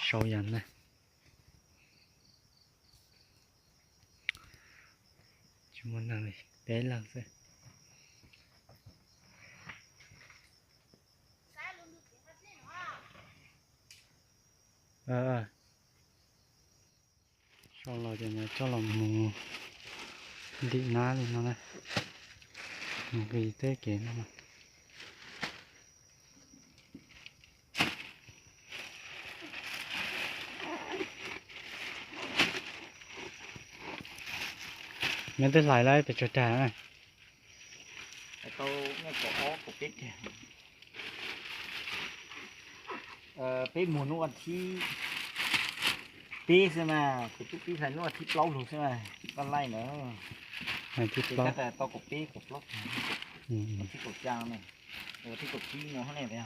Sau yam na. Tsis muaj neeg li, peb leeg xwb. Sau los ces coj los mus ntim nab li no na, mus nqis tej kev no. Neb twb hlais lawm pes tsawg tag na? Tau kaum ob kaum peb tag. Peb muag hnub thib peb xwb mas, kuv twb pib hlais hnub thib plaub lug xwb mas, koj laij na. Thib plaub, tau kaum peb kaum plaub, thib kaum xya, thib kaum tsib no ne.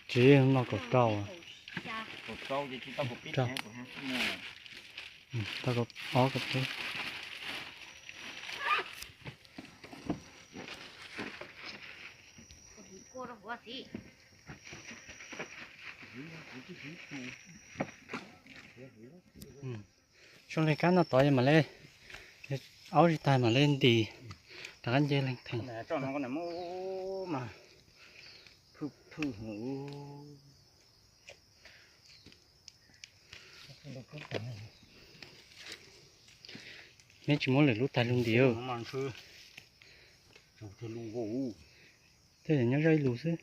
Tsis, no kaum rau. Kaum rau ces tsis tau kaum peb, tau kaum ob kaum peb. Zoo li kab no tod mam li, aub tsis tag mam li ntim rov qab nce leej theem. Neb tsis muab lwm lub tais lug ntim. Tej zaum nyob zoj ib lus xwb.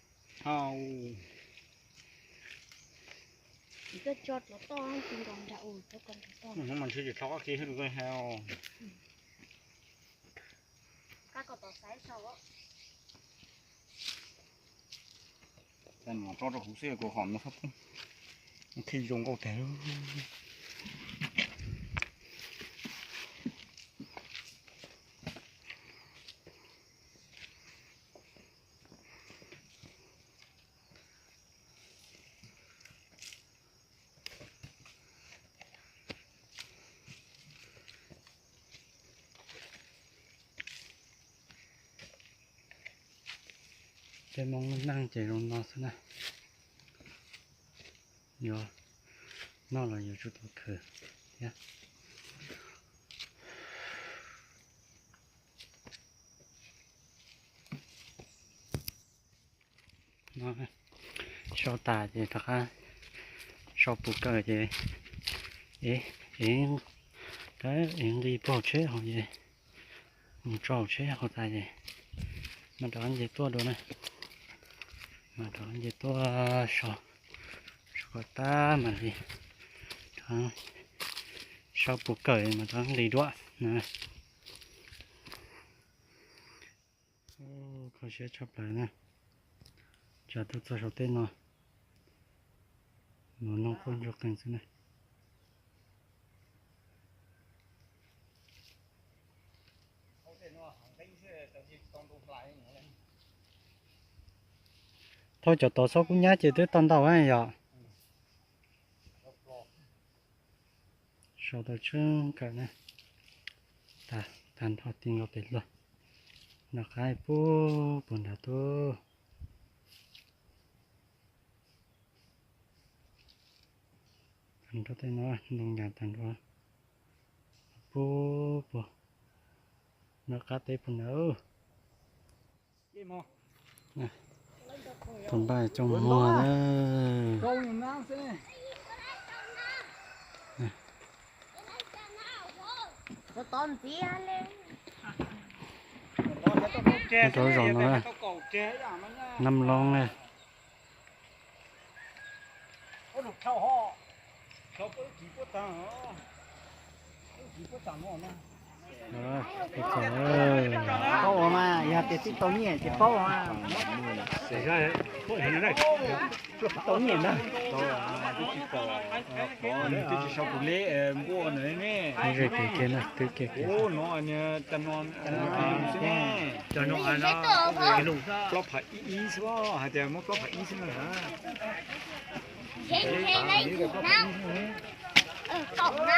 Tso rau kuv xwb, kuv hom no khi zoo nkauj tag. Tej Hmoob lub neej ces zoo no xwb na. Yuav noj los yuav tsum tau khwv thiab. Sau tas ces rov qab sau puas kawm ces ev, ev, ev nqi puag hauv tsheb hauv ces mus tso hauv tsheb hauv tas ces mam rov qab nce tuaj dua na. Mam rov qab nce tuaj sau, sau kom tab mam li rov sau puas kawm mam rov qab nqis dua na. Kho siab tshaj plaws na. Tsa tuaj txog saum tej no, mus noj qaub ntsug qees xwb na. Thaum cov tod xob kub nyab ces twb tau ntau yom. Sau tau tshwj kawm na. Tag nrho ti nkaus pem luag, nram qab puag puag nrad tuaj. Tag nrho tej no ntoo yas tag nrho puag puag nram qab teb puag nrad. Tus npaj coj muag na. Nyob rau zaum no na, Nam Loob na. Paub ua mas, yog tias tsis tau nyiaj ces paub ua mas. Tau nyiaj ntag. Twb tsis sau tus leb npuaj ntawd ne. Twb kiag kiag no, twb kiag kiag. Cov no, plaub phav ib ib xwb, hais tias muab plaub phav ib xwb na.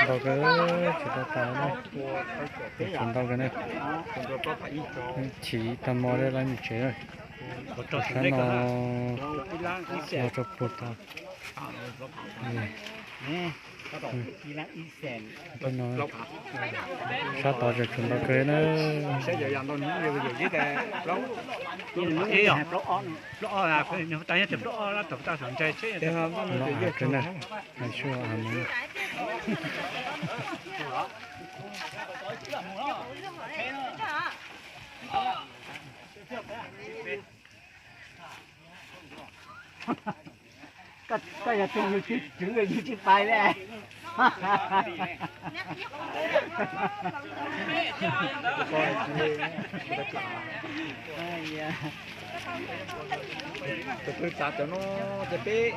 Ntau kawg, tsis tau tas na. Tus ntau kawg na. Chiv tag mo lawm, lawv mus tsev lawm. Sab no los rau puag tod. Sab tod tseem tshuav ntau kawg na. Av kawg na, hais sub av no. Koj yog tus yug tswv yug tsis pais li. Tus pw tsav cov no ces peb,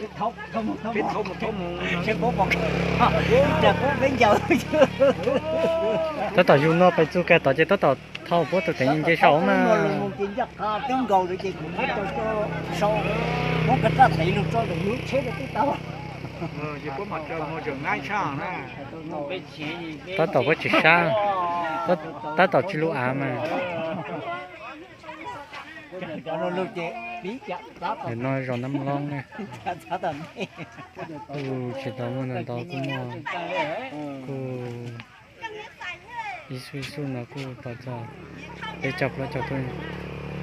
peb thauj mus thauj mus, peb ncaws. Tab tom yug no pais txug kiag tod ces tab tom thauj puab tus teev nce saum mas. Twb nkaus lawm ces kuv muab rau sau, muab koj raj teev lug tso ntawm yus lub tsheb rau twb tau. Tab tom puab tsis sab, tab tom tsis lub av mas. Nim no zos Nab Loob na, kuj tsis tau muaj ntau ntau, kuj muaj, kuj ib xub ib xub no kuj tau txog peb caug plaub caug tug li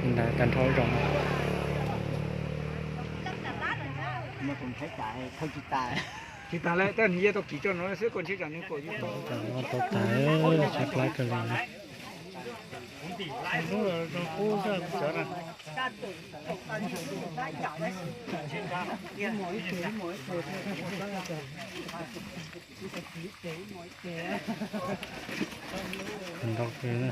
ntawd tag nrho zos no. Tsis tas lawm, tab nws yeej tau kiv tso no xwb, koj ntshe tsam nws kom yus tau tas, tshaib plab kawg li. Ntau kawg na.